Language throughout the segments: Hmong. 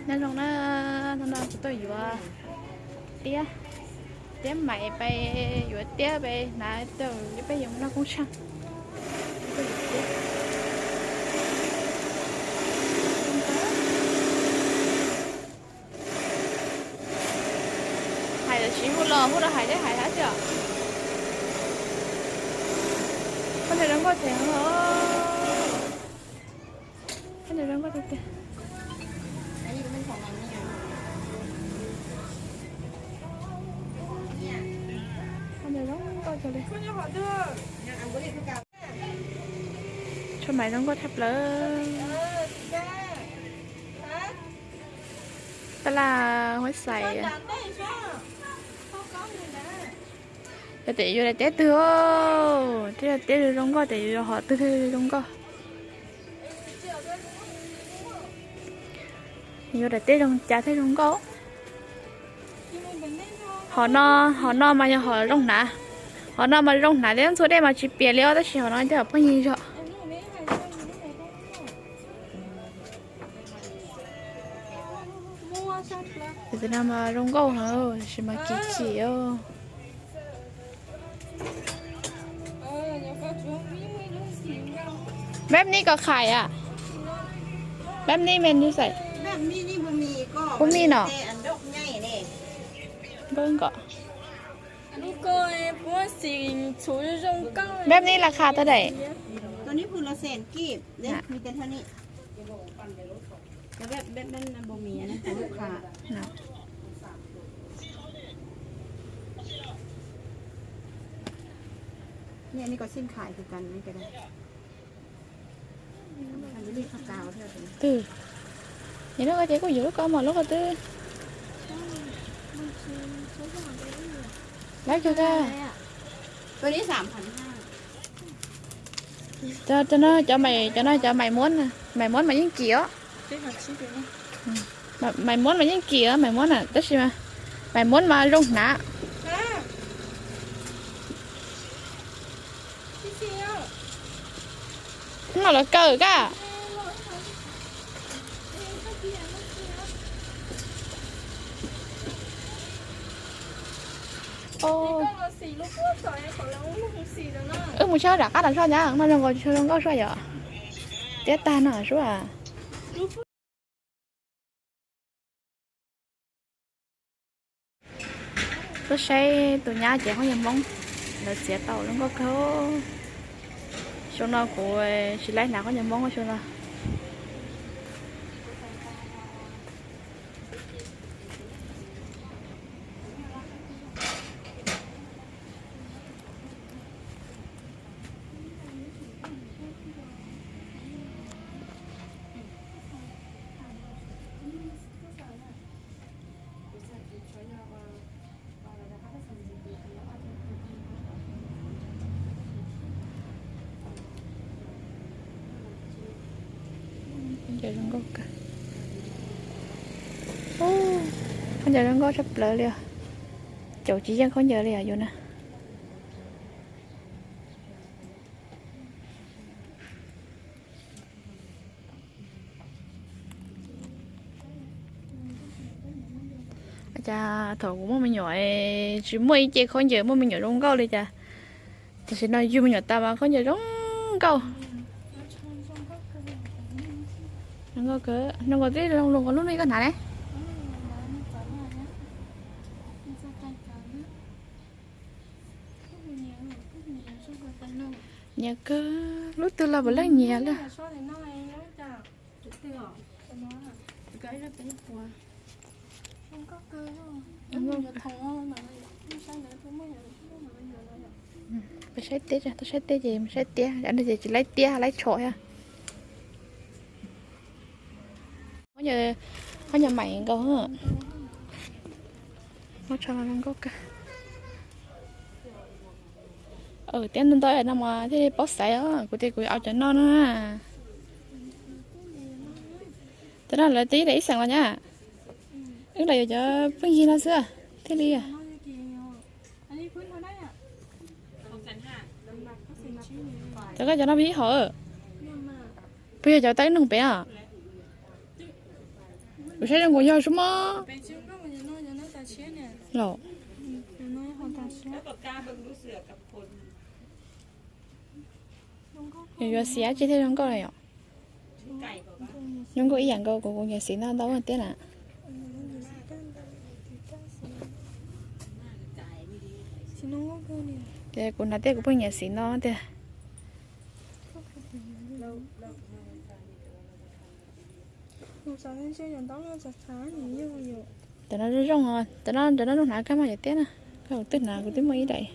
Nyob zoo na, hnub no kuv tuaj yuav tiab, tiab mais pais yuav tiab pais hnav rau peb yuav mus noj koob tsheej. Hais lawv tsis hu los hu rau hais thiab hais hab tiag. Koj nws zoo nkauj tiag, koj nws zoo nkauj tiag tiag. Koj nws zoo nkauj tiag li. Tshuaj mais zoo nkauj tshaj plaws. Tab laj Huab Xais. Yog tias yuav daim teb twg, thiaj tiab zoo nkauj, tias yuav hom twg zoo nkauj. Yuav daim teb zoo cas thiaj zoo nkauj. Hom no, hom no mas yog hom zoo hnav. Hom no mas zoo hnav thiab ntxhua dej mas tsis piam li os, tab sis hom no thiaj pheej yig zog. Tus no mas zoo nkauj heev, tab sis mas kim kim os. Beb nib kom khais a. Beb nib me nib xais. Pub nib no. Npawb nkom. Beb nib las khas tau daim. Twg? Nim no koj ces kuj yuav lub ko mas lub ko twb lab kawg. Cov no, cov no cov mais muab, mais muab mas yeej kim os. Mais muab mas yeej kim os, mais muab na, tab sis mas mais muab mas zoo hnav. Hnub no lawv kaw kaj. Wb mus tshab nram qab los soj nyab, mas zoo nkaus tsis zoo nkauj soj yom. Tiab tag no sub. Tuaj saib tus nyab cev khaub ncaws Hmoob, lawv txiav tau zoo nkauj kawg. Xyoo no kuv tsis laib hnav khaub ncaws Hmoob xyoo no. Khaub ncaws zoo nkauj kawg. Khaub ncaws zoo nkauj tshaj plaws li os. Caum tsis yeej khaub ncaws li os yus na. Cas thaum kuv muaj me nyuam tsis muaj ib ce khaub ncaws muaj me nyuam zoo nkauj li cas. Tam sim no yug me nyuam tas mas khaub ncaws zoo nkauj. Zoo nkauj, zoo nkauj twb zoo nkauj lub no koj hnav ne. Nyiam kawg, lub twg los puav leej nyiam li. Peb saib teb, tuaj saib teb ces mus saib tiab, ces tsis laib tiab laib tsho thiab. Khaub ncaws mais nkaus, muab tsho no zoo nkauj kawg. Tiab ntau ntau no mas thiaj li paub xaiv os, kuv tias kuv yuav cov no no. Cov no lawv twb ib xeem los nyab. Wb los yuav cov pheej yig no xwb thiaj li. Cov koj cov no peb ib hom. Puas yog cov tau ib nug pem os? Kuv saib zoo nkaus yog sub mob los. Yuav yuav xiv dab tsi thiaj zoo nkauj na yom? Zoo nkauj ib yam nkaus kuv, kuv nyiam xiv no ntau tiag na. Ces kuv hnav tej kuv pheej nyiam xiv no tiag. Cov no zoo zoo, cov no, cov no zoo hnav kawg mas yom tiag na. Koj kuv twb hnav kuv twb muaj ib daim.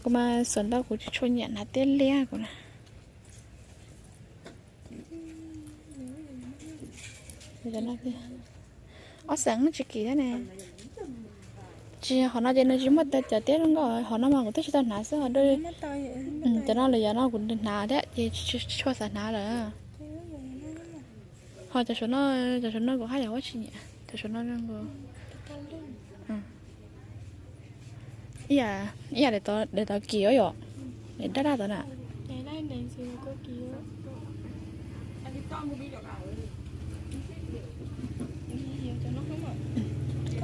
Kuv mas xuas ntau kuv tsis tshua nyiam hnav tej liab kuv na. Ob xeem tsis kim thiab ne. Tsis, qhov no ces nws tsis muaj cov tiab zoo nkauj, qhov no mas kuv twb tsis tau hnav xwb. Cov no lawm yog no kuv hnav thiab ces tsis tshua xav hnav lawm. Ho cov saum no, cov saum no kuv haj yam ua tsis nyiam, cov saum no zoo nkauj. Ib yam daim tod kim yom, daim daj daj tod na.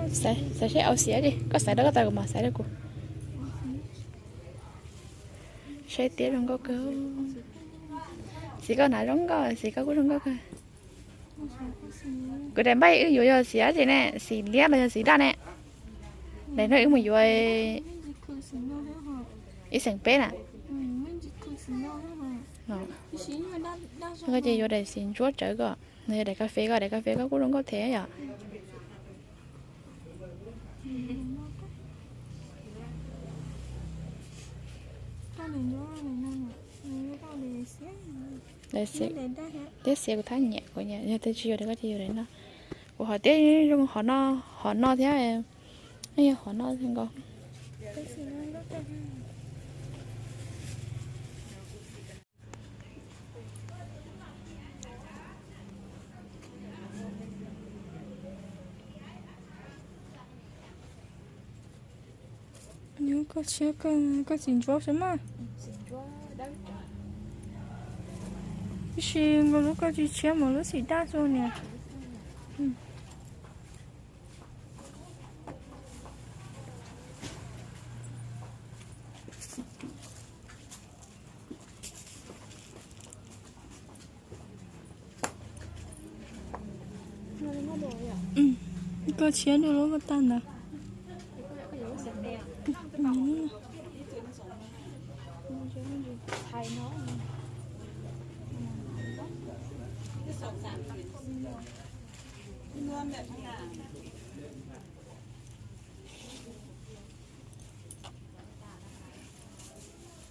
Xav seb au xiv dab tsi, koj xaiv rau koj tau kuv mam xaiv rau kuv. Saib tiab zoo nkauj kawg. Xiv koj hnav zoo nkauj, xiv koj kuj zoo nkauj kawg. Kuv daim npaj wb yuav yog xiv dab tsi ne, xiv liab los yog xiv daj ne? Daim no wb mus yuav ib xeem peb na. Koj ces yuav daim xiv ntsuab tsawv ko, no yog daim kas fes ko, daim kas fes ko kuj zoo nkauj thiab yom. Tiab xiav kuv thab nyiam kuv nyiam, yog tias tsis yuav daim ko ces yuav daim no. Kuv hais tias zoo hov no, hov no thiab, yog hov no nkaus. Koj tshiab, koj txiv ntsuab xwb mas. Tab sis nkaus lub koj tsis tshiab mas lub xim daj xwb niam. Koj tshiab dua lub koj tag ntawd.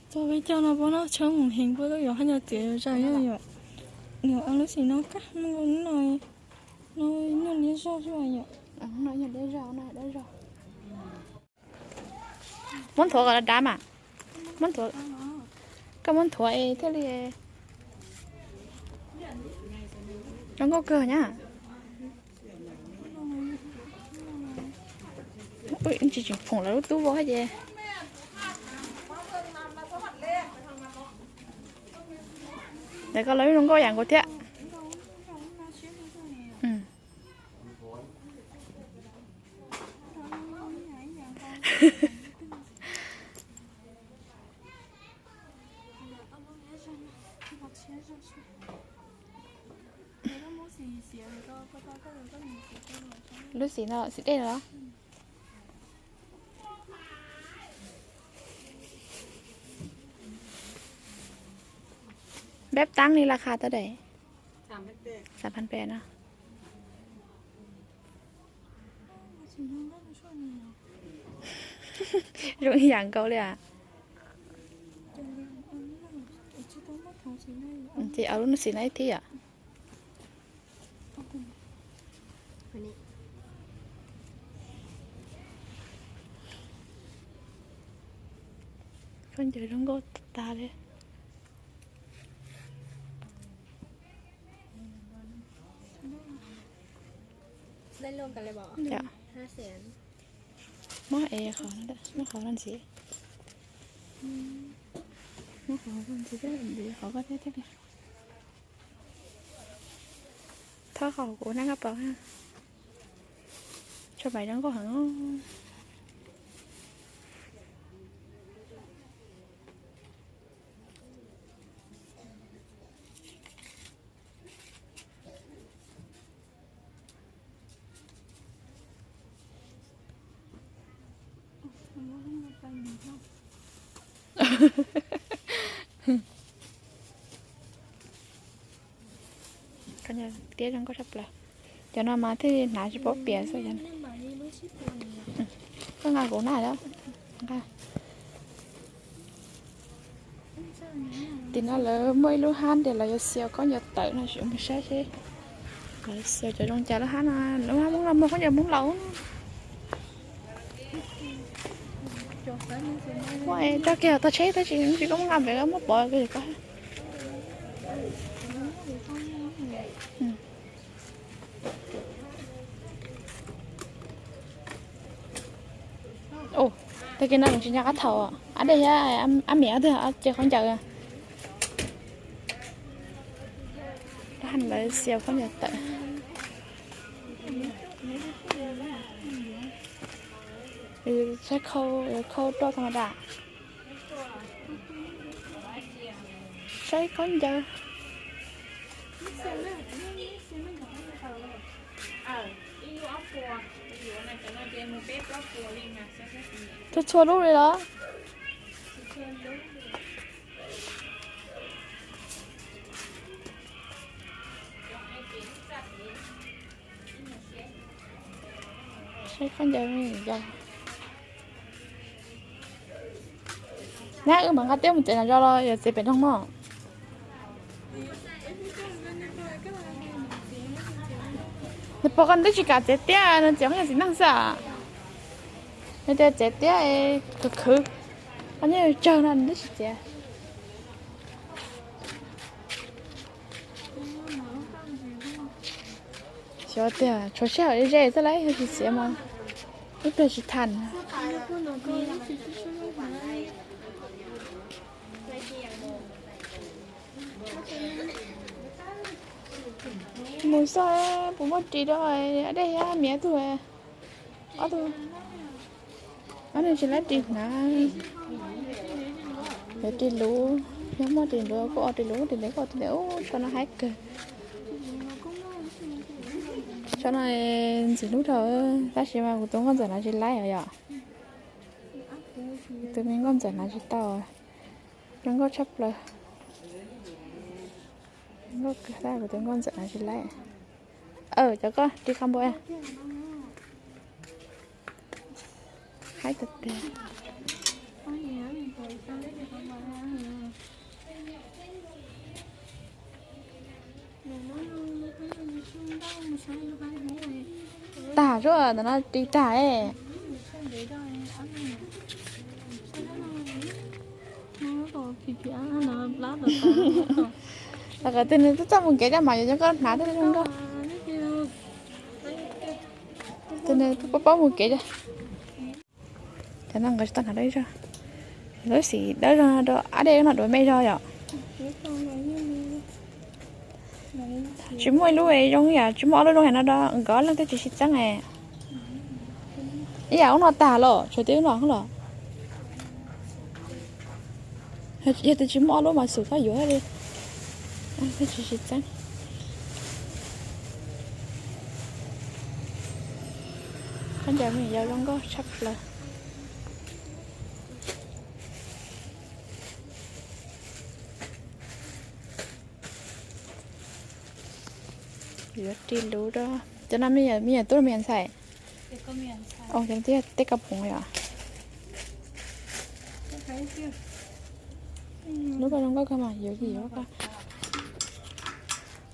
Txog peb caug no puab noj tsheb mus heev puab tuaj yuav haj nyo txiav zag yog yom. Nws lub xim no kaj no, no nyuag liab zog xwb yom. Muab nthuav kom dav mas. Muab nthuav, koj muab nthuav es thiaj li zoo nkauj kawg nyab. Tsis tseem phoom lawv lub tub vau ces. Ntawm koj lawv zoo nkauj yam nkaus thiab. Lub xim no, xim dej no los? Npeb tab li la kha tau dais? Xam phan pes no. Zoo ib yam nkaus li as. Ces au lub xim no ib thib yom. Khaub ncaws zoo nkauj tag li. Muab es qhov no, muab qhov no ntxiv. Muab qhov no ntxiv, qhov koj thiab thiaj li. Thob qhov kuv nab kab pos. Tso pais zoo nkauj heev. Tiab zoo nkauj tshaj plaws. Cov no mas thiaj hnav tsis paub piam xwb. Koj nqa kuv na. Tim no lawv muaj ib lub hab tias lawv yuav xyaw khaub ncaws tawm no, sim mus saib seb lawv xyaw cov zoo cas lub hab no. Lub hab Hmoob no muaj khaub ncaws Hmoob laus. Muaj tso kiag tog tsheb tab sis tsis koj muab nqa pem muab pov ko. Tag kis no tsis nco qab thaum ab dej thiab ab miam ob tug ces khaub ncaws. Lawv xyaw khaub ncaws tawm. Saib khau, khau roj tha ma da. Saib khaub ncaws. Txhua txhua lub li los? Saib khaub ncaws me yog. Nab, wb mam nqa tiab mus txiav nas zos los yuav txiav pem no mog? Nws pom koj nws twb tsis kam txiav tiab, nws txiav khaub ncaws txiv neej xwb. Nws tias txiav tiab khwv khwv, koj nyob tsawg no nws twb tsis txiav. Xyov tiag, tshuav sij hawm ze xwb lawm, yog tsis txiav mas ib pliag tsis tag. Mus xwb, puas muaj ris rau dej thiab miv tug? Ob tug, ob tug tsis laib ris hnav. Yuav ris luv, yog muaj ris luv kuj ua ris luv, ris ntev kuj ua ris ntev. Ub, tsho no haib kawg. Tsho no ntxim hlub dhau, tab sis mas kuv tus nkauj ntxawm hnav tsis laib os yom. Tus me nkauj ntxawm hnav tsis tau, zoo nkauj tshaj plaws. Nkauj kawg, tab kuv tus nkauj ntxawm hnav tsis laib. Aw, cov koj ris qhov npua. Haib tiag tiag. Tag suab ntawm no ris tag es. Los kom tus nws txaj mus kev coj mas yuav coj koj hnav thiaj zoo nkauj. Tus nws paub paub mus kev coj. Cov no nkawd tsis tau hnav dawb zog. Lub xim dawb zog no rau ab dej no duav me zog yom. Tsis muaj ib lub zoo yam, tsis muaj ob lub zoo yam no rau nkawd ob leeg thiaj tsis sib txeeb. Ib yam ub no tag los tshuav tib ub no los. Yog tias tsis muaj ob lub mas xum txhob yuav li. Thiaj tsis sib txeeb. Khaub ncaws me nyuam yaus zoo nkauj tshaj plaws. Yuav ris luv rau cov no me nyuam tub los me nyuam ntxhais? Cov no twb yog tej kab phoov yom. Lub koj zoo nkauj kawg mas yuav ces yuav koj.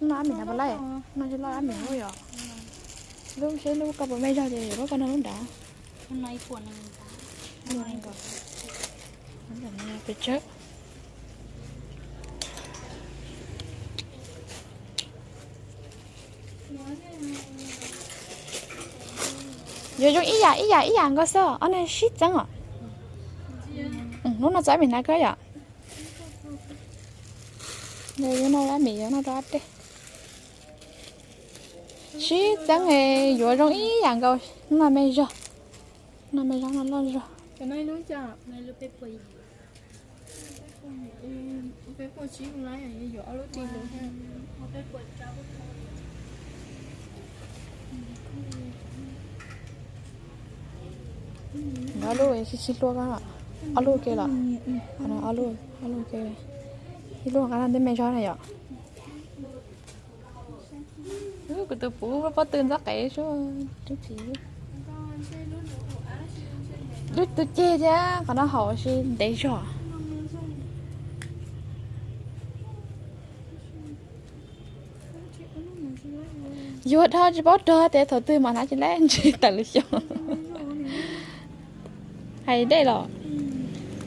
No ab mim hnav puas laij? No tsis loj ab mim lub yom. Lub seb lub koj puas me zog ces yuav koj no lub nrad. Pes tsawg? Yuav zoo ib yam ib yam ib yam nkaus xwb, ob neeg sib txeeb os. Lub no txav ab mim hnav kawg yom. Lub no ab mim yuav no rau ab dej. Sib txeeb es yuav zoo ib yam nkaus. No me zog, no me zog no loj zog. Ob lub sib sib hlub ko, ob lub ke los, ob lub, ob lub ke, ib lub nqa noj ntej me zog na yom. Kuv tus puv pob tw ntxob qev xwb. Lub tus ceg thiab qhov no haum si ntev zog. Yuav dhau tsis paub rog tias thaum twg mas hnav tsis laib ntsis tawm lub xyoo. Hais dej los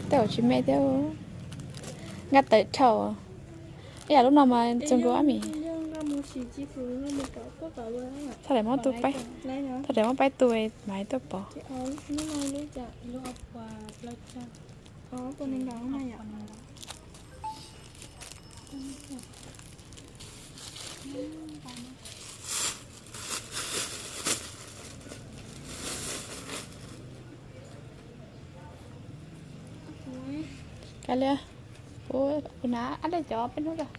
tej zaum tsis me thiab. Nqa tawm dhau. Ib yam lub no mas txog nkaus ab mis. Thaum daim muab tu paib, thaum daim muab paib tu mas tuaj pov. Kav liam, kuv hnav ab dej cov peb hnub lawm.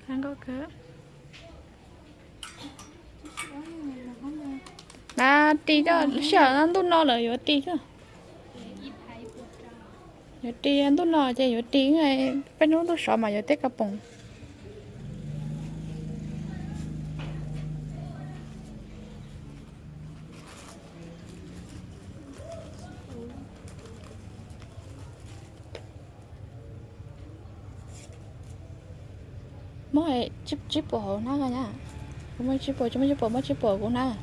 Nkauj kawg. Mas ris coj sij hawm ntuj no lawm yuav ris coj. Yuav ris ntuj no ces yuav ris, peb hnub ntuj sov mas yuav tej ka poom. Muab tsib puas hauv hnab ko nyab. Kuv muaj tsib puas, tsis muaj tsib puas, muab tsib puas kuv hnab.